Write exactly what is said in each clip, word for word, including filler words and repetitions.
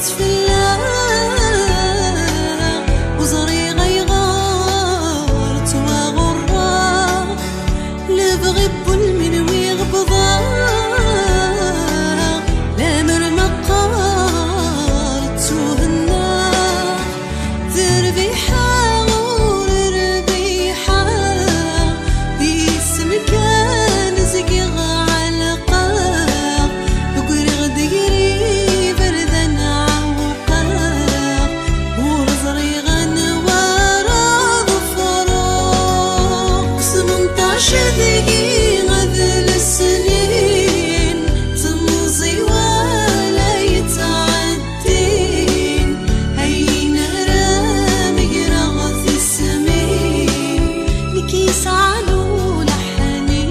Fell-aɣ, ur ẓriɣ ayɣer ttwaɣurreɣ. Lebɣi n wulem-inu i ɣebḍeɣ, lemmer meqqar ttuhennaɣ. Terbiḥeɣ ur rbiḥeɣ, d isem kan zgiɣ ɛelqeɣ, ggriɣ-d gar iberdan ɛewqeɣ, ur ẓriɣ anwa ara ḍefreɣ. Smenṭac deg-i d lesnin, temẓi wala yettɛeddi. Din, ayen ara megreɣ tismin, nekk yesɛan uleḥḥani.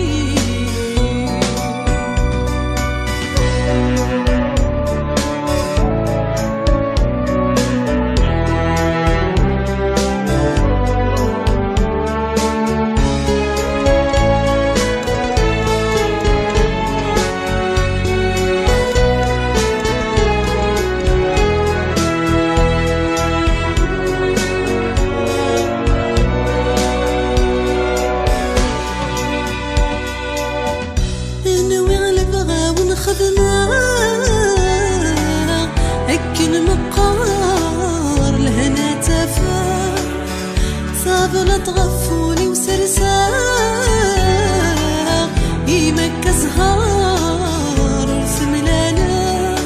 Nwiɣ lebɣi-w nexdem-aɣ akken meqqar lehna tafeɣ. Tablaḍt ɣef wul-iw serseɣ, imakka zzher ur t-mlaleɣ.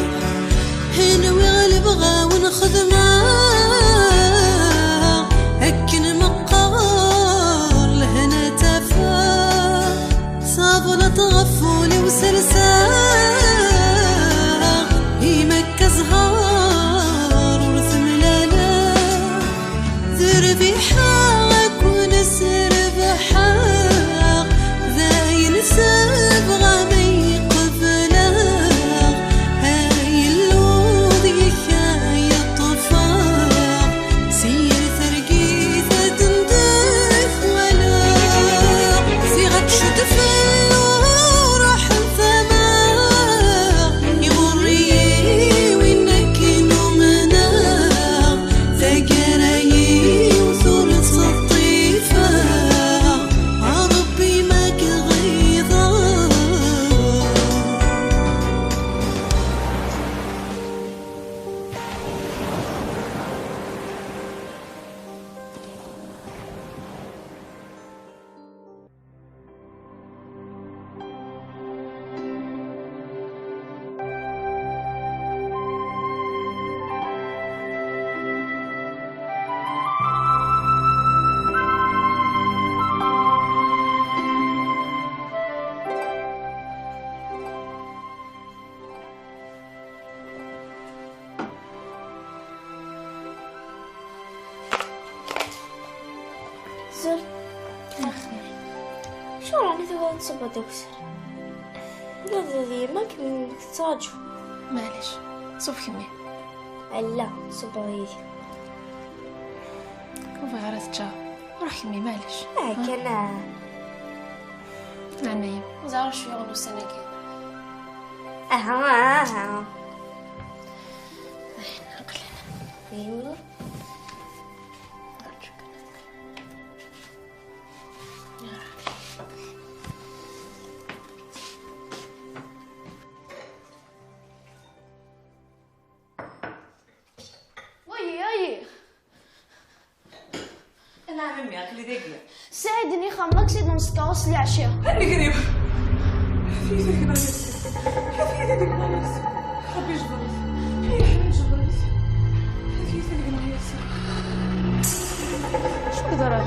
Nwiɣ lebɣi-w nexdem-aɣ akken meqqar lehna tafeɣ. Tablaḍt ɣef wul-iw serseɣ, imakka zzher ur t-mlaleɣ. Terbiḥeɣ akk-nnes rebḥeɣ, d ayen sebɣeɣ ma qebleɣ, ay Illu deg-k ay ṭṭfeɣ, si yir targit ad d-walaɣ, ziɣ ad tcud fell-i ur ḥelfama, iɣurr-iyi win akken umneɣ. Taggara-iw ur ttseṭṭifeɣ, a Ṛebbi ma k-ɣiḍeɣ. Zer. Acuɣer ɛni tugiḍ ad tṣubbeḍ deg usser? Ula d yemma akken tettṛaǧu. Maɛlic, ṣub kemmi. Ala, ṣubbeḍ yid-i. Ur bɣiɣ ara teččeḍ. Ruḥ kemmi, maɛlic. Ah, kan, ah. Ɛnaya, ẓer acu yuɣen ussan-agi. Aha, aha. Ayen aql-aneɣ. Aywa. Wayi, ayi. Anɛam a mmi, aql-i dagi. Saɛid-nni xamen aksidan s tkeṛṛust leɛca. Anegriw! Ḥaf-iyi-t deg leɛyas. Ḥaf-iyi-t deg leɛyas. Ṛebbi jber-it. Ay Ḥmed jber-it. Ḥaf-iyi-t deg leɛyas. Acu yeḍran?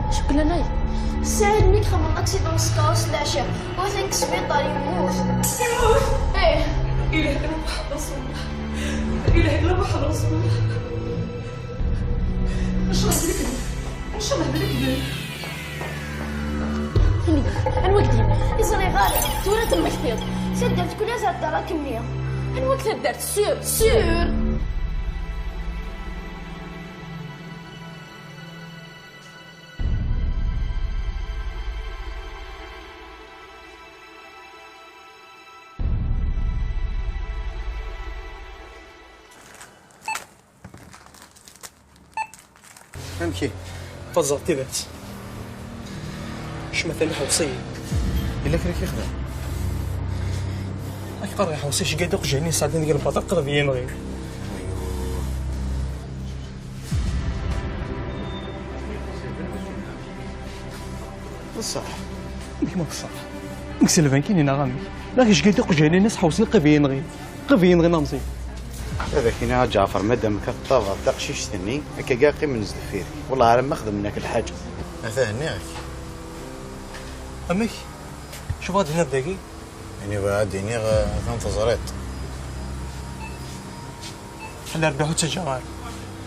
Acu yellan ay? Saɛid-nni xamen aksidan s tkeṛṛust leɛca. Atan deg sbiṭar yemmut. Yemmut? Eh. Ilah, ilah, ḥeṛṛes Ṛebbi. Ilah, ilah, ḥeṛṛes Ṛebbi. Ncallah d lekdeb. Ncallah d lekdeb. Ini-d, anwa i k-d-yenna? Ur ẓriɣ ara. Tura temmektiḍ. Taddart kul ad thedder akkenni. Anwa deg taddart? Sûr, sûr. Amek i? Teẓẓeḍ tidet. Cmatan iḥewṣiyen. Yella kra k-ixdem? Ak qqareɣ iḥewṣi, cegga-d uqjani sɛeddan deg lbaṭel qrib yimɣi. Ṣṣeḥ. Amek ma teṣṣeḥ? Amek s lbankin-i neɣ amek? Neɣ icegga-d uqjani-nni s ḥewṣi qrib yimɣi. Qrib yimɣi namẓi. Ad ak-iniɣ a Ǧaɛfer, madam ka teṭṭabeḍ taqcict-nni, akka ga qqimen sdeffir. Wellah ar ma xedmen-ak lḥaǧa. Ata henniɣ-ak. Amek? Acu bɣa d-tiniḍ dagi? Ini bɣa ad d-iniɣ, eh, atan teẓriḍ. Ḥella Rebbi ur ttaǧǧa ara.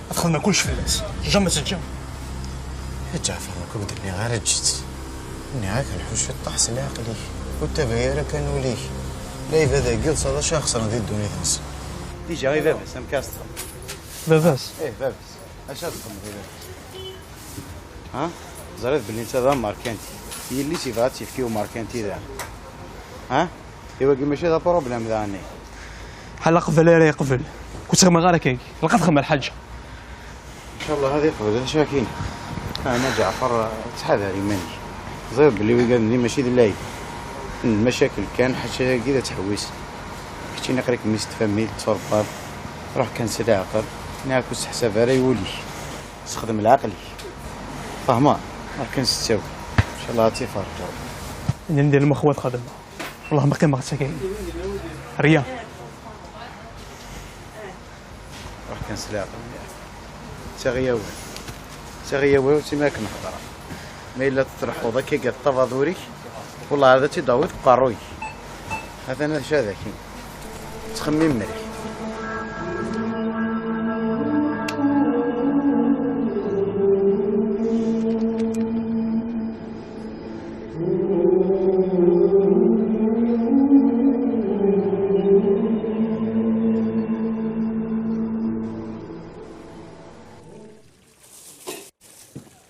Ad xedmeɣ kullec fell-as. Jamais ttaǧǧa. A Ǧaɛfer, nekk ur k-d-nniɣ ara ǧǧet. Nniɣ-ak lḥu ciṭṭaḥ s leɛqel-ik. Ur ttabaɛ ara kan ul-ik. Lɛibad-agi d acu ara xesren di ddunit-nsen. Déjà i baba-s, amek ara s-txedmeḍ? Baba-s? Ih, baba-s. Acu ara txedmeḍ i baba-s? Ha? Teẓriḍ belli netta d amerkanti. Yelli-s yebɣa ad tt-yefk i umerkanti daɣen. Ha? I wagi mačči d apṛublem daɣen-nni. Ḥala qbel ara yeqbel. Ur ttɣimiɣ ara akkagi. Ilaq ad xedmeɣ lḥaǧa. Ncallah ad yeqbel, d acu akin. Ɛni a Ǧaɛfer, ttḥadar iman-ik. Teẓriḍ belli wigad-nni mačči d lɛib. D lmacakel kan, ḥaca-agi d ttḥewwis. Keččini aql-ik mmi-s n tfamilt, ttuṛebbaḍ. Ruḥ kan s leɛqel. Nniɣ-ak ur sseḥsab ara i wul-ik. Sexdem leɛqel-ik. Fehmeḍ? Ruḥ kan s ttawil. Ncallah ad tt-iferreǧ Rebbi. Anda lmuxwa txedmeɣ. Wellah ma qqimeɣ d takayt. Rya. Ruḥ kan s leɛqel. Ttaɣ-iyi awal. Ttaɣ-iyi awal, ur ttimi akken hedreɣ. Ma yella tettleḥḥuḍ akka i teṭṭabaḍ ul-ik, wellah ad tt-id-tawiḍ deg uqerruy-ik. Atan ad cad akin. Ttxemmim mliḥ.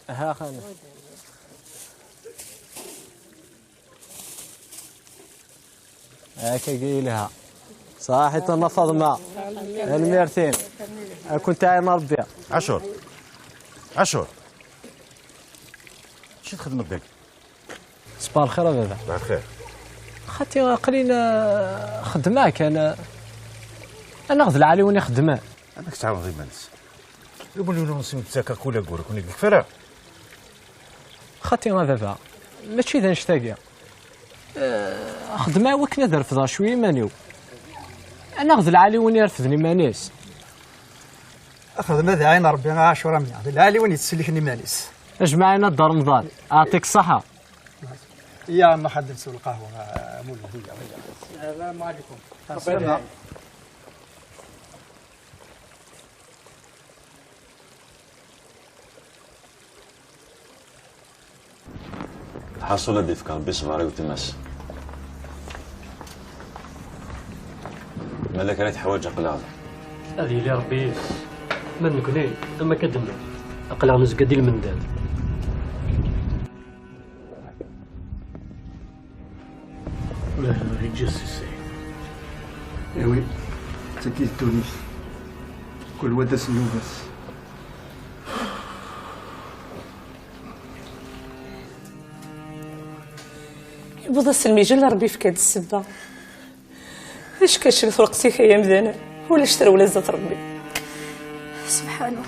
Aha, xana. Akka yelha. Ṣaḥit a Nna Faḍma. Tanemmirt-im. Ad kent-iɛin Rebbi. Ɛacur. Ɛacur. Acu txedmeḍ dagi? Ṣbaḥ lxir a baba. Ṣbaḥ lxir. Xaṭi aql-in, eh, xeddmeɣ kan, eh, anaɣ d lɛali win ixeddmen. Amek tɛawneḍ iman-is? Iwulin ur nesmekta akka kul aggur, ur ken-id-yekfi ara. Xaṭi a baba, mačči d annect-agi. Eh, xeddmeɣ i wakken ad refdeɣ cwiya iman-iw. Anaɣ d lɛali win irefden iman-is. Xdem ad iɛin Rebbi a Ɛacur a mmi, d lɛali win yettsellken iman-is. Ajmaɛin a Dda Remḍan, aɛṭik ṣṣaḥa. Iya a Mma Xaddem sew lqahwa, a Mulud, iya, iya. Salam ɛlikum. Salam. Lḥaṣul ad d-ifk Rebbi ṣṣber i weltma-s. Ma la kra teḥwaǧ aql-aɣ da. Ad yili Rebbi yis. Ma d nekni, am akka d-nniɣ, aql-aɣ nezga-d i lmendad. Yeǧǧa-s. Awi, d tagi d ddunit. Kul wa d ass n nnuba-s. Yewweḍ-as lmijal, Rebbi yefka-d ssebba. Acku acret ur qsit ay amdan, ulac trewla zdat Rebbi. Subḥanu.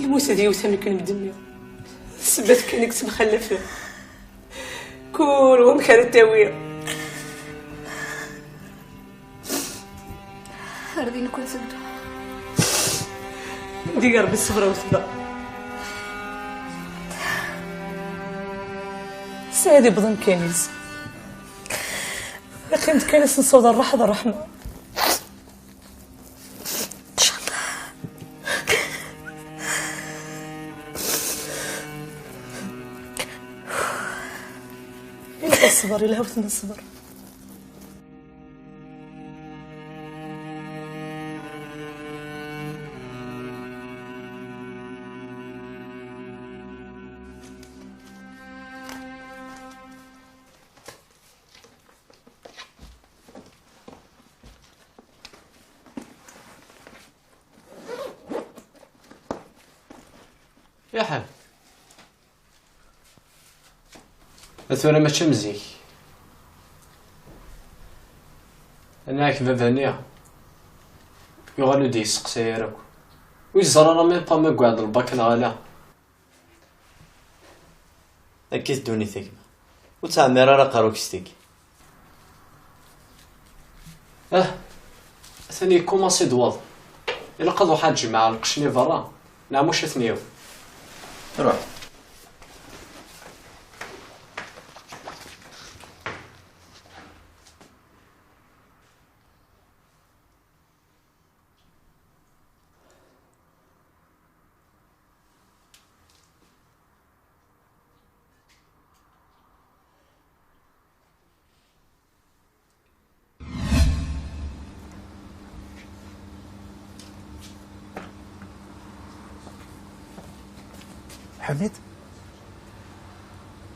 Lmut d yiwet am akken m-d-nniɣ. Ssebbat kan i yettemxallafen. Kul wamek ara t-tawi. Ar din kan teddu. Di Rebbi ṣṣber a wetma. Sɛid yewweḍ amkan-is. Yeqqim-d kan ad s-nessaweḍ rrwaḥ d ṛṛeḥma. Yelha ṣṣber, yelha wetma ṣṣber. Iḥa. A tura mačči am zik. Anɛek baba-nni. Yuɣal ur d-yesteqsay ara akk. Ur yeẓri ara même pas ma yewɛed lbak neɣ ala. Akka i ddunit a gma. Ur ttɛemmir ara aqerru-k s tigi. Ah, atan yekkumaṣ-id waḍu. Ilaq ad ruḥeɣ ad jemɛeɣ lqecc-nni berra, neɣ muc ad ten-yawi. Ruḥ. Ḥamid?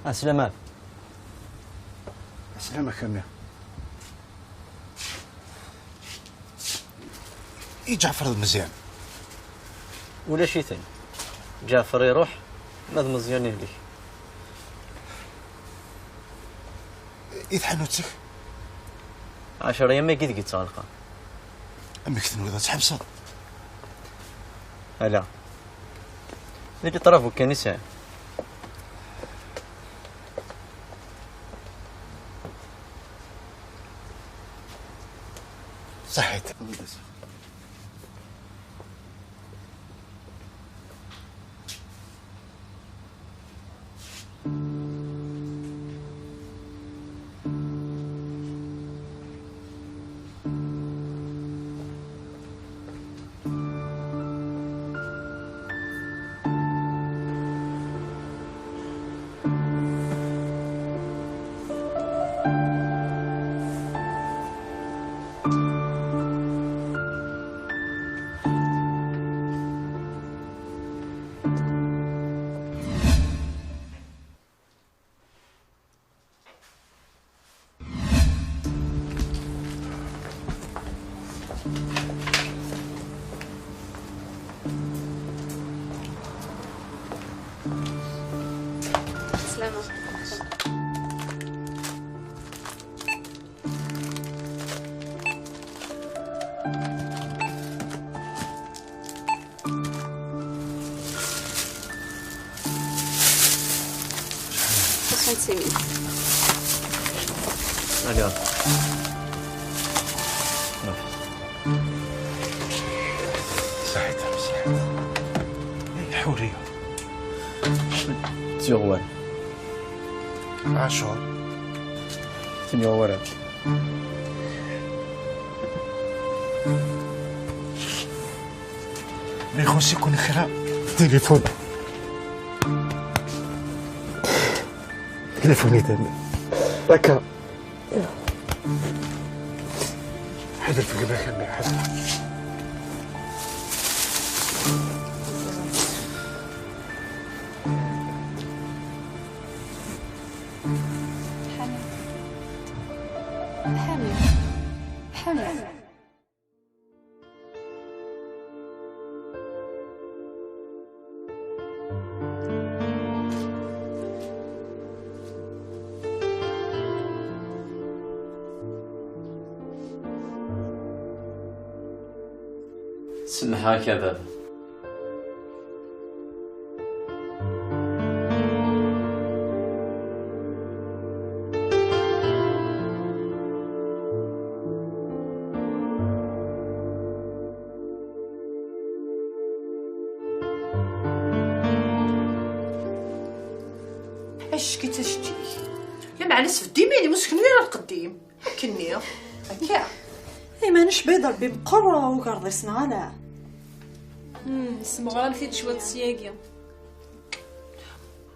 Ɛeslama. Ɛeslama, Ḥamid. I Ǧeɛfer d Meẓyan? Ulac-iten. Ǧeɛfer iruḥ, ma d Meẓyan ihlik. I tḥanut-ik? Ɛecra yamagi deg i ttɣelqeɣ. Amek tenwiḍ ad tḥebseḍ? Ala. D les travaux kan i sɛiɣ. Ṣaḥit. Slama. Soixante-cinq mille. Allez, hop. Hop. صحيت، صحيت. إيه، حورية. Sur one. عاشور. Seigneur, voilà. ما يخصكم خيرا. تليفون. تليفوني تاني. هكا. حذر في قبل خلي حذر. حمد. حمد. حمد. Semḥeɣ-ak a baba. Acek-itt acek-ik. Lameɛna sbedd iman-im, ur seknu ara lqedd-im. Akkenni. Akka. Iman-ic bayd Rebbi meqqer ugarḍ-is neɣ ala? Hmm, smeɣram-t-id cwiṭ syagi.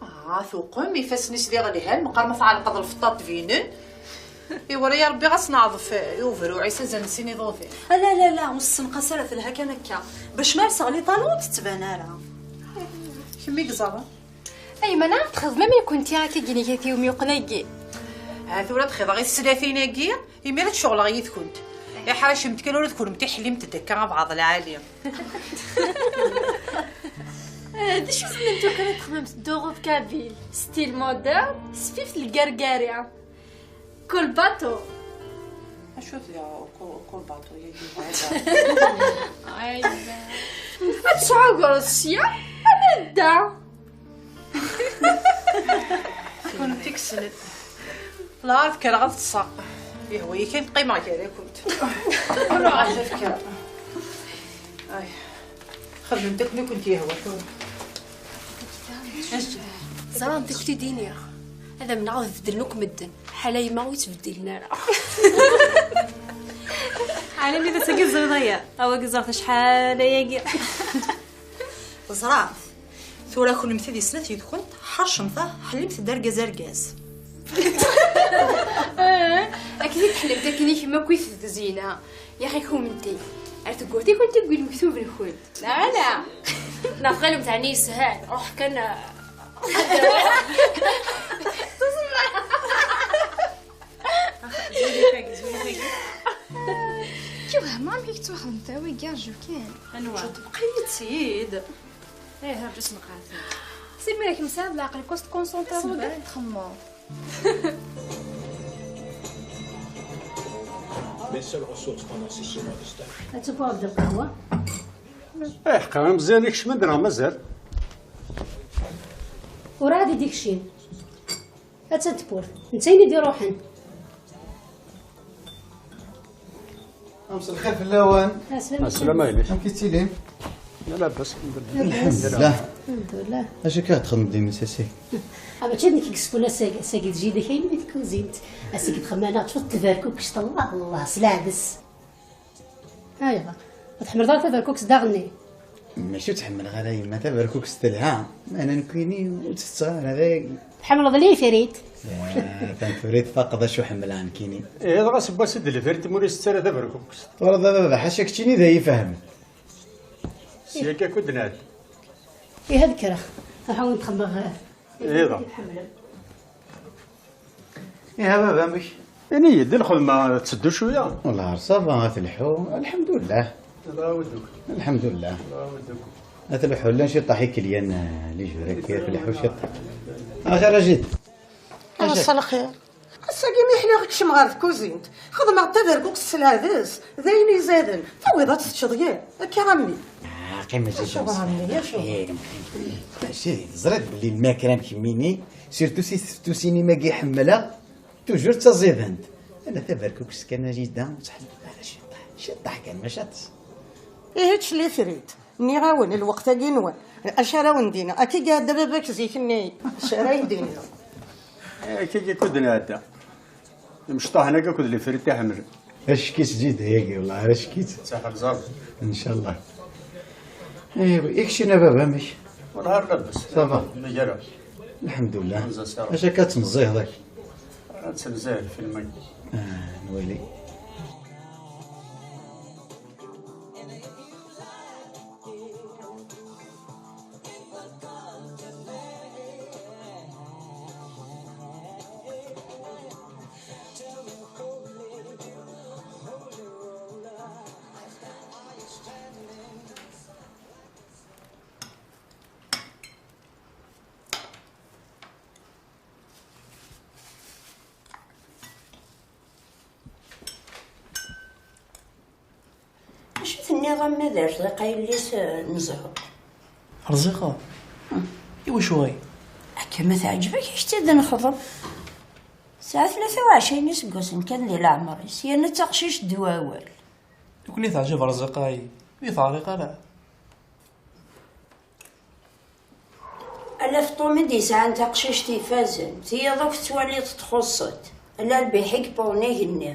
Ah, tuqem, ifassen-is d iɣelhan, meqqar ma tɛelqeḍ lfeṭṭa tbinen. Iwra ya Rebbi ɣas neɛḍef i ubruɛ-is azal n sin iḍudan. Ala, ala, ala, ur ssenqas ara, telha kan akka. Bac ma rseɣ les talons ur d-tettban ara. Kemm i yeẓran. Ay, ma nɛam txedmem i kunti akka ginigat i umyuqen-agi? Ha tura ad xedɣeɣ i teslatin-agi, imir ad ceɣleɣ yid-kunt. Iḥracem-d kan ula d kunemti ḥellimt-d akka abɛaḍ lɛali. Eh, d acu tennam tukan ad texdem dduɣ kabyle, style moderne, s fift lgergari. Col bateau. Acu d ya col, col bateau yagi? Ay, ad tesɛugreḍ sya, ad nedda. Kennemti kessnet. La, ad kkreɣ ad ṭṭseɣ. Yehwa-yi kan qqimeɣ gar-akent. Ur ɛad ad kkreɣ. Ay. Xedmemt akken i kent-yehwa tura. Ẓrant i kent-id-iniɣ. Ad amneɣ ad beddlen akk medden. Ḥala yemma ur yettbeddilen ara. Ɛlami d ass-agi ẓriɣ aya. Awagi ẓriɣ acḥal ayagi. Ẓrat. Tura kunemti di snat yid-kent, ḥercemt-aɣ, ḥellimt-d argaz argaz. Akken i tḥellemt akken i kemm akk i tebda Zina. Yaxi kunemti. Ar tewwurt-ikent i deg lmektub-nkent. Neɣ ala? Neɣ tɣilemt ɛni yeshel? Ruḥ kan, ah, Ki wehma amek i yettwaxdem tawigi rju kan. Anwa? Tebqi-yi-tt-id. Eh, rǧu s-nqaɛed. Simi, kem tesɛiḍ leɛqel, kos tkonsentriḍ-d ad txemmeḍ. Mes seules ressources pendant ces six mois de stage. Ad tafeḍ lqahwa. Eh, ḥqa, Meẓyan ikcem-d neɣ mazal? Ur ɛad i d-ikcim. Attan tewwurt. Netta ayen i d-iruḥen. Amselxir fell-awen. Ɛeslama. Ɛeslama-inek. Amek i ttilin? La labas, alḥemdulillah. Labas. Alḥemdulillah. Alḥemdulillah. Acu akka txedmeḍ d imsasi? Ah, mačči d nekk i yessewwen ass-agi, ass-agi d jida-k, ayen di tkuzint. Ass-agi txemmem-aneɣ-d cwiṭ tberkukect, Allah, Allah, s leɛdes. Ayɣer? Ur tḥemmleḍ ara taberkukest daɣen-nni? Mačči ur tt-ḥemmleɣ ara yemma, taberkukest telha, meɛna nekkini ur tt-tetteɣ ara dagi. Tḥemmleḍ lifrit? Ah, tanefrit faqeɣ d acu ḥemmleɣ nekkini. Ihi dɣa seg wass i d-lifrit imi ur isett ara taberkukest. Twalaḍ a baba, ḥaca keččini d ay ifehmen. Sya akka kud nɛad. Ihi ad kkreɣ. Ruḥ a wen-d-xemmeɣ. Ihi dɣa. Ihi a baba, amek? Ini-yi-d, lxedma tetteddu cwiya? Wellah ça va, ad telḥu, lḥemdullah. Lḥemdullah. Ad telḥu, llan ciṭṭaḥ ikelyan, eh, les jours-agi, ad telḥu ciṭṭaḥ. Axir a jid. Ass lxir. Ass-agi mi ḥliɣ kcem ɣer tkuzint. Xedmeɣ-d taberkukest s lɛades, d ayen izaden. Tawiḍ ad teččeḍ yir. Akka a mmi. Ah, qqim a jid. Acuɣer a mmi, acuɣer? Eh, mačči, teẓriḍ belli lmakra n kemmini, surtout si teftusin-im-agi ḥemmleɣ, toujours d taẓidant. Ala taberkukest kan a jida, ur ttḥelliq ara ciṭṭaḥ. Ciṭṭaḥ kan, mačči aṭas. Ihi ečč lifrit. Nniɣ-awen, lweqt-agi-nwen. Acu ara wen-d-iniɣ? Akka i iɛedda baba-k zik-nni. Acu ara yi-d-iniɣ? Akka i kud nɛedda. Imecṭaḥen-agi akked lifrit i ḥemmlen. Acek-itt jida-agi, wellah, acek-itt. Ttixer ẓer. Ncallah. Aywa, i keččini a baba, amek? Wellah ar labas. Ça va? Mgara. Lḥemdullah. Anza sara. Acu akka tmeẓẓiyeḍ akka? Ad temzal film-agi. Ah, nwali. Acu tenniḍ a mmi d Rziqa yelli-s, eh, n Zehra? Rziqa? Hmm. Iwacu ay? Akka ma teɛǧeb-ak, ad k-tt-id-nexḍeb. Tesɛa tlata u ɛecrin iseggasen kan di leɛmer-is, yerna d taqcict d wawal. Nekkni teɛǧeb Rziqa ay, ur yi-teɛriq ara. Ala Feṭṭum i d-yesɛan taqcict ifazen, tiyaḍ akk tettwaliḍ txuṣṣ-d. Ala Rbiḥ i yewwḍen igenni.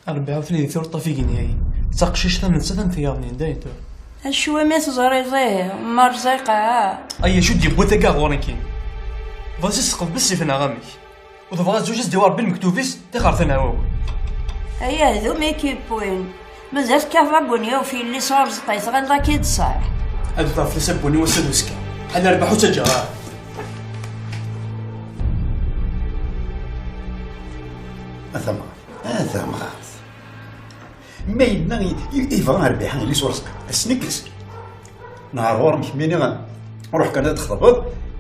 Rbiḥ ur ten-id-tureḍ ɣef igenni-ayi. D taqcict am nettat am tiyaḍ-nni, anda i tura? Acwami teẓriḍ ihi, ma Rziqa. Ay acu d-yewwi tagi ɣur-nekkini? Bɣiɣ ad s-tesqeḍ bessif neɣ amek? U tebɣa ad tzuǧ as-d-iwa Rebbi lmektub-is, tixer tenɛa wawal. Ay ahdum i k-iwwin. Mazal tekkateḍ abuni ɣef yelli-s ɣer Rzqi, tɣileḍ ad k-id-ṣaḥ. Ad wteɣ fell-as abuni wass-a d uzekka. Ḥala Rbaḥ ur ttaǧǧaɣ ara. A tamɣart, a tamɣart. Ma yella i-, i-, ibɣa Rbiḥa yelli-s ur Rzqi, ad s-nekkes. Nehṛ ɣur-m kemmini, ruḥ kan ad txeḍbeḍ,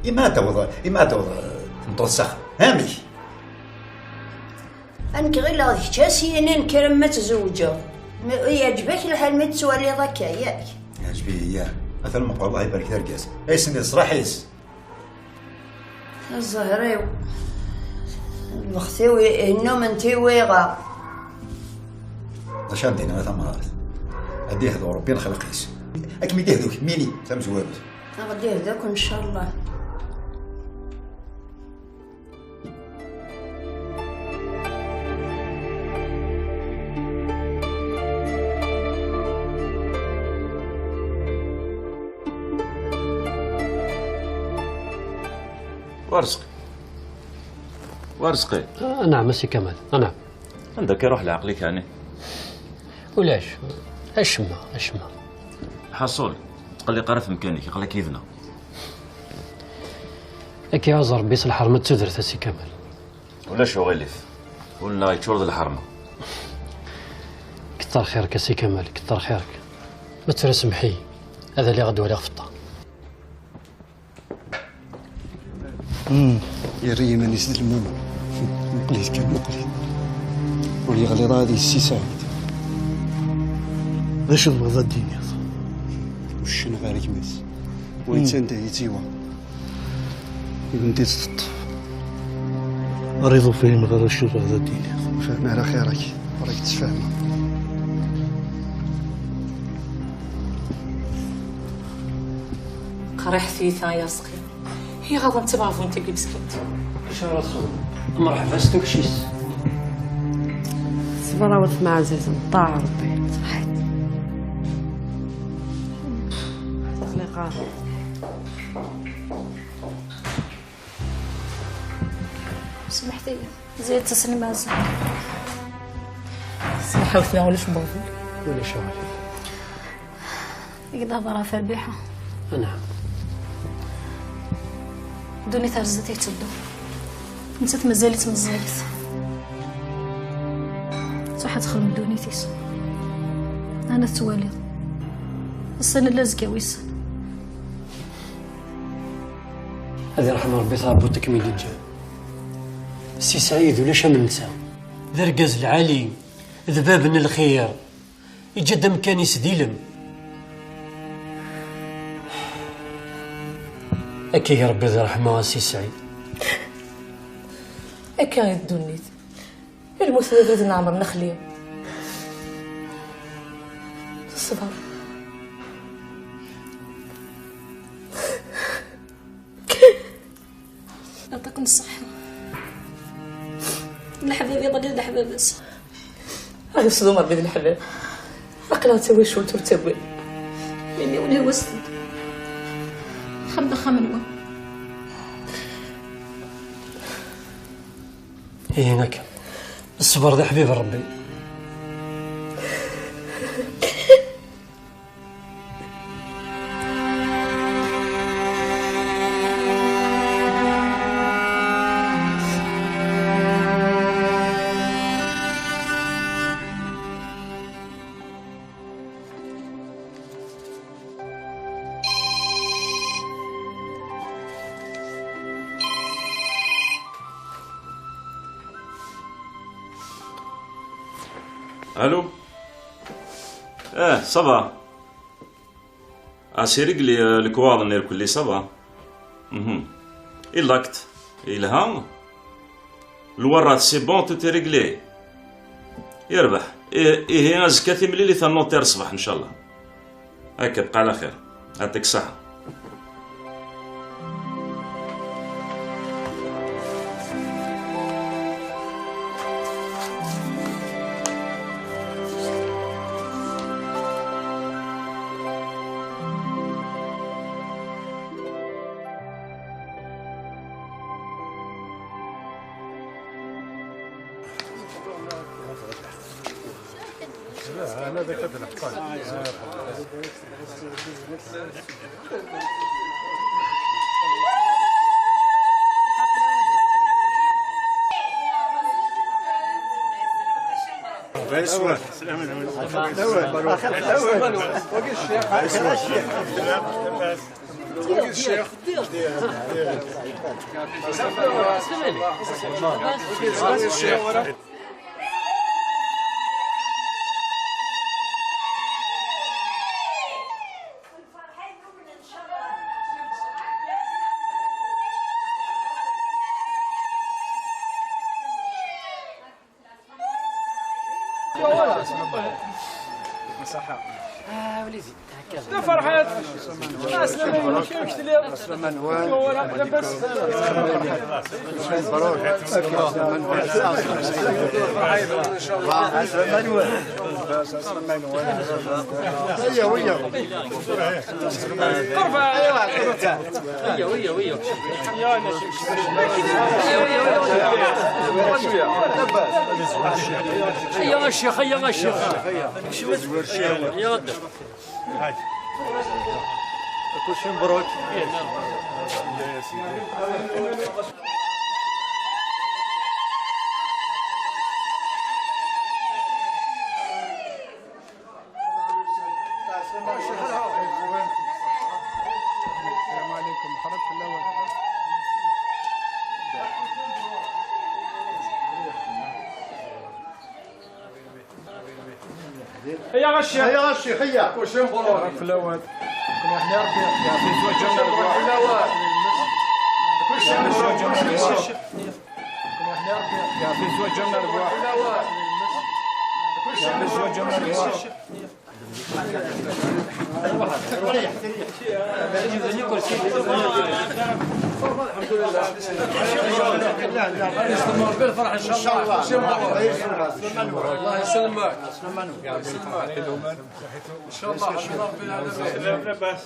imi ad d-taweḍ, imi ad d-taweḍ, eh, tmeṭṭut s axxam. Amek? Nekk ɣileɣ d kečč a s-yinin kker ma tzewǧeḍ. Ma yeɛǧeb-ak lḥal mi tettwaliḍ akka, yak? Yeɛǧeb-iyi, ya. Atan meqqer, Allah ibarek d argaz. Ay s-nniḍ ṣṣraḥ-is. A zzher-iw, lweqt-iw i-, innum n tiwiɣa. D acu ara d-iniɣ a tamɣart? Ad d-ihdu Ṛebbi lexlaq-is. Ad kem-id-ihdu kemmini tamezwarut. Ad d-ihdu akk, ncallah. Warezqi. Warezqi. Ah, naɛam, a Si Kamal. Ah, naɛam. Anda akka iruḥ leɛqel-ik, ɛni? Ulac. Acemma, acemma. Ḥaṣul, tqelliq ara temkan-ik, aql-ak yid-neɣ. Ad k-iɛuzz Ṛebbi s lḥerma d tudert, a Si Kamal. Ulac uɣilif. Ul-nneɣ yeččur d lḥerma. Ketter xir-k, a Si Kamal, ketter xir-k. Ma tura semmeḥ-iyi, ad aliɣ ad d-waliɣ feṭṭa. Hmm, yerra iman-is d lmum. Muqel-it kan, muqel-it. Ur yeɣliḍ ara deg Si Saɛid. D acu tebɣiḍ ad d-tiniḍ? Uccen ɣer gma-s. Wa yettan da yettiwa. Igen-t-id teṭṭef. Ur iḍuf ur yemɣi ara acu tebɣiḍ ad d-tiniḍ. Ur fehmeɣ ara xir-ik. Ur ak-ttfehmeɣ. Qerriḥet tiyita ay Arezqi. Iɣaḍen d timeɛbunt-agi meskint. Acu ara txedmeḍ? Mreḥba s tukci-s. Ṣṣber a wat Maɛzizen, ṭaɛa Ṛebbi. Ṣaḥit. Txliq ara. Smeḥt-iyi. Zid ttasen i Maɛzizen. Ṣṣbeḥ awet neɣ ulac babu. Ulac aɣilif. Deg lehḍra ɣef Rbiḥa. Anɛam. Ddunit ar zdat i tetteddu. Nettat mazal-itt meẓẓiyet. Truḥ ad texdem ddunit-is. Ana tettwaliḍ. Ass-a nella azekka wissen. Ad irḥem Ṛebbi taɛebbuḍt i kem-id-iǧǧan. Si Sɛid ulac am netta. D argaz lɛali, d bab n lxir. Iǧǧa-d amkan-is d ilem. Akka i Ṛebbi di ṛṛeḥma a Si Sɛid. Akka i ddunit. Lmut d abrid n Ɛmer Nexli. Ṣṣber. Yeɛṭiken ṣṣeḥḥa. Leḥbab iḍelli d leḥbab ass. Ay ṣṣdum Ṛebbi d leḥbab. Aql-aɣ d tawacult ur ttagad. Imi ula wasen. Axxam d axxam-nwen. Ihi akka. Ṣṣber d aḥbib n Ṛebbi. Allô. Eh, ça va. Ah, c'est réglé, euh, lekwaɣeḍ-nni irkelli, ça va. Mhm. Et l'acte, yelha. Lwarat, c'est bon, tout est réglé. Yerbeḥ. Ih-, ihi azekka timlilit ar notaire ṣṣbeḥ, ncallah. Akka, bqa ɛla xir. Yeɛṭik ṣṣeḥḥa. Bonsoir. صحة. آه، وليدي، هكا. لا فرحات. السلام عليكم، كيفك تليق؟ السلام عليكم. لاباس؟ السلام عليكم. السلام عليكم. هيا ويا. قربة. ايوا، ايوا. يا الشيخ، يا الشيخ. يا ودي. كلشي مبروك. السلام عليكم. خرجت في الأول. هيا غشي. هيا غشي، هيا. كلشي مبروك. في الأول. كنا احنا ربي يعطيك زوج جنة الرواح. كلشي مبروك. كلشي مبروك. كنا احنا ربي يعطيك زوج جنة الرواح. كلشي مبروك. زوج جنة الرواح. الله يسلمك. الله يسلمك. ان شاء الله. لاباس؟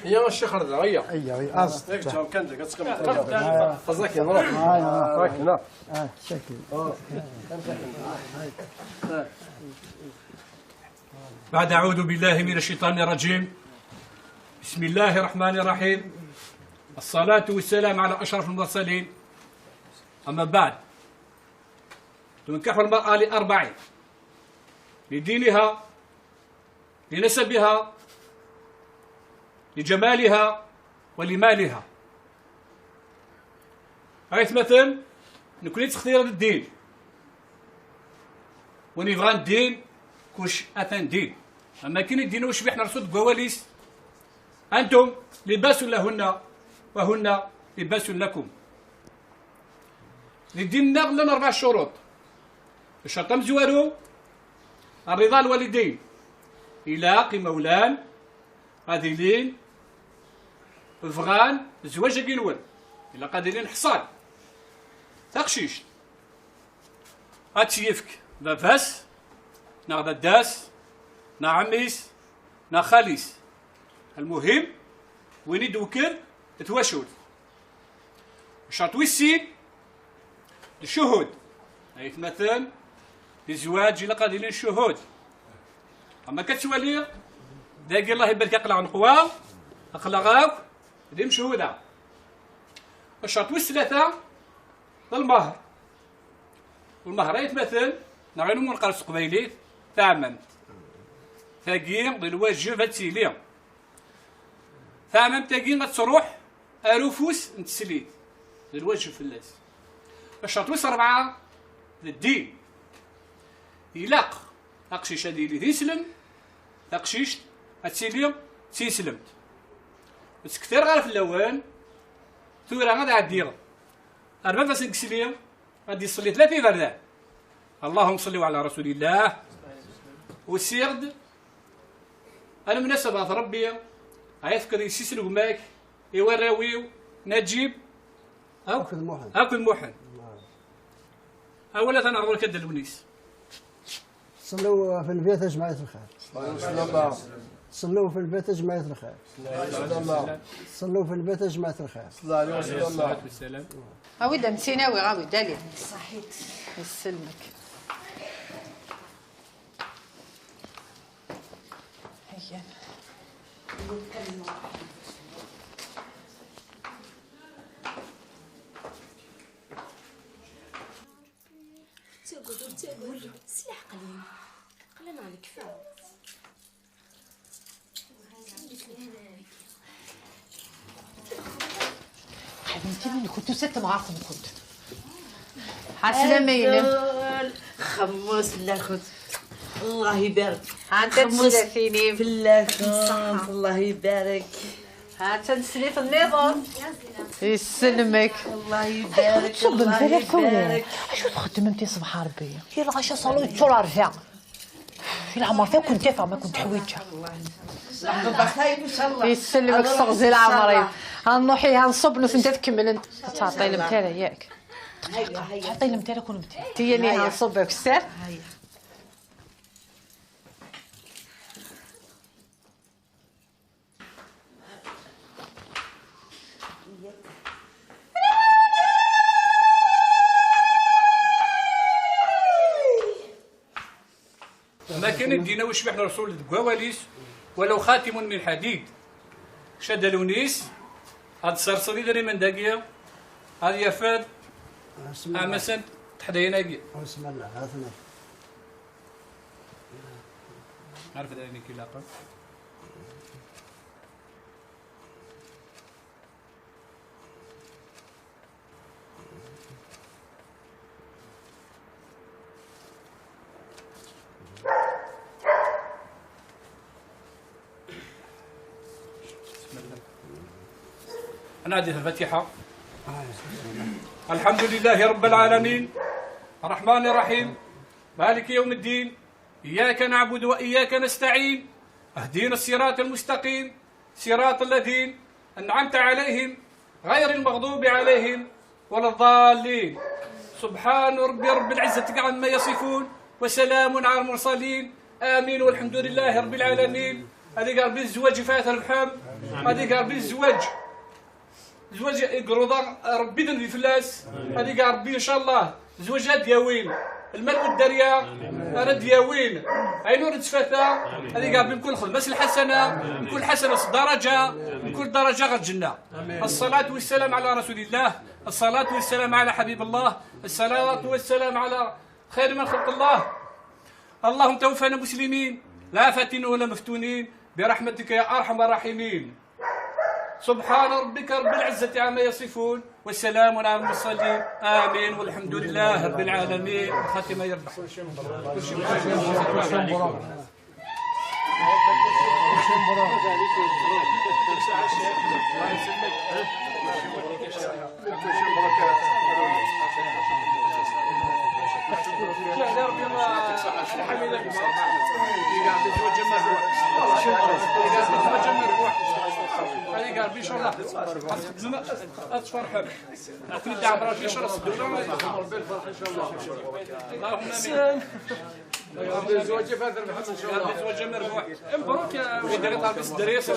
يا الشيخ رضا، هيا. هيا، هيا، أص. ياك جاو كان داك، تسكن. خزاك يا مرحبا. هاي، هاي. راك هنا. آه، شكل. بعد أعوذ بالله من الشيطان الرجيم. بسم الله الرحمن الرحيم. الصلاة والسلام على أشرف المرسلين. أما بعد، تنكح المرأة لأربع: لدينها، لنسبها، لجمالها، ولمالها. Ay atmaten, nekkni nettextir ddin. Win yebɣan ddin, kullec atan din. Am akken i d-yenna ucbiḥ n Ṛṛasul deg wawal-is: أنتم لباس لهن وهن لباس لكم. Di ddin-nneɣ llan ṛebɛa ccuruṭ. Ccerṭ amezwaru, الرضا الوالدين. Ilaq imawlan ad ilin bɣan zzwaǧ-agi-nwen. Ilaq ad ilin ḥṣan. Taqcict ad tt-yefk baba-s, neɣ dadda-s, neɣ ɛemmi-s, neɣ xali-s. Lmuhim, win i d-twekker twacult. Ccerṭ wis sin, d ccuhud. Ay atmaten, di zzwaǧ ilaq ad ilin ccuhud. Am akka ttwaliɣ, dagi Allah ibarek, aql-aɣ neqwa, aql-aɣ akk d imcuhuda. Ccerṭ wis tlata, d lmehr. Lmehr, ay atmaten, neɣ ayen umi neqqar s teqbaylit, taɛmamt. Tagi d lwajeb ad tili. Taɛmamt-agi ad truḥ ar ufus n teslit, d lwajeb fell-as. Ccerṭ wis ṛebɛa, d ddin. Ilaq aqcic ad yili d islem, taqcict ad tili d tislemt. Ur ttkettireɣ ara fell-awen, tura ad ɛeddiɣ ar baba-s n yesli, ad d-iṣelli tlata iberdan. اللهم صل على رسول الله. Usiɣ-d, lmunasaba ɣef Ṛebbi, Ad tefkeḍ yessi-s n gma-k i warraw-iw, Naǧib akk-, akked Muḥend. Akked Muḥend. Awal atan ɣer ɣur-k a Dda Lewnis. صلوا في البيت يا جماعة الخير. صلوا في البيت يا جماعة الخير. صلوا في البيت يا جماعة الخير. Awi-d amsin, awi, awi-d, ali. Ṣaḥit. Yesselmek. Heyyan. Ttagad, ur ttagad. S leɛqel-im. Aql-aneɣ nekfa. Xedmet iman-nkent, tusa-d temɣart-nkent. Ɛeslama-inem. Azul. Xemmus fell-akent. Allah ibarek. Ha-anta xemmus tezlatin-im. Fell-akent. Ṣṣeḥḥa. Allah ibarek. Ha-tt-an teslit nniḍen. Yesselmek. Allah ibarek. Tṣubbem Allah tala f tawla. Ibarek. Acu txeddmem i ṣṣbeḥ a Rebbi? Yir lɣaci aṣalu yeččur ar da. Di leɛmer-iw ad kent-afeɣ ma kent-ḥwiǧeɣ. Yesselmek s teɣzi leɛmer-iw. Ha nruḥ ihi, ha nṣubb, nutenti ad kemmlent. Ur ttɛeṭṭilemt ara, yak? Ur ttɛeṭṭilemt ara kunemti. Tiyani ha nṣubb akessar. Ma kan i d-yenna ucbiḥ n Ṛṛsul deg wawal-is, "Walaw xatimun min ḥadid." Ca Dda Lewnis, ad tserseḍ idrimen dagi, ad yafeḍ amasant teḥdayin-agi. Ɛaref d ayen i k-ilaqen. Ad nɛeddi ɣer Lfatiḥa. الحمد لله رب العالمين، الرحمن الرحيم، مالك يوم الدين، إياك نعبد وإياك نستعين، اهدنا الصراط المستقيم، صراط الذين أنعمت عليهم غير المغضوب عليهم ولا الضالين. سبحان ربي رب العزة عما يصفون، وسلام على المرسلين، آمين والحمد لله رب العالمين. هذيك ربي الزواج فات الرحم، هذيك ربي الزواج. Zwaǧ i iruḍa Ṛebbi d nnbi fell-as. Ad ig Ṛebbi, ncallah, zwaǧ ad d-yawin lmal u dderya, ara d-yawin ayen ur nettfata. Ad ig Ṛebbi mkul xedma s lḥasana, mkul ḥasana s ddaraǧa, mkul ddaraǧa ɣer lǧenna. الصلاة والسلام على رسول الله، الصلاة والسلام على حبيب الله، الصلاة والسلام على خير من خلق الله. اللهم توفنا مسلمين، لا فاتنين ولا مفتونين، برحمتك يا أرحم الراحمين. سبحان ربك رب العزة عما يصفون، وسلام على المرسلين، آمين، والحمد لله رب العالمين. الخاتمة يربح. هذه قال بي إن شاء الله. أتفرحوا. أكون دعم ربي إن شاء الله. اللهم آمين. زواج فاتر محمد إن شاء الله. زواج مربوح. مبروك يا ولدي، غير تعرف الدريس.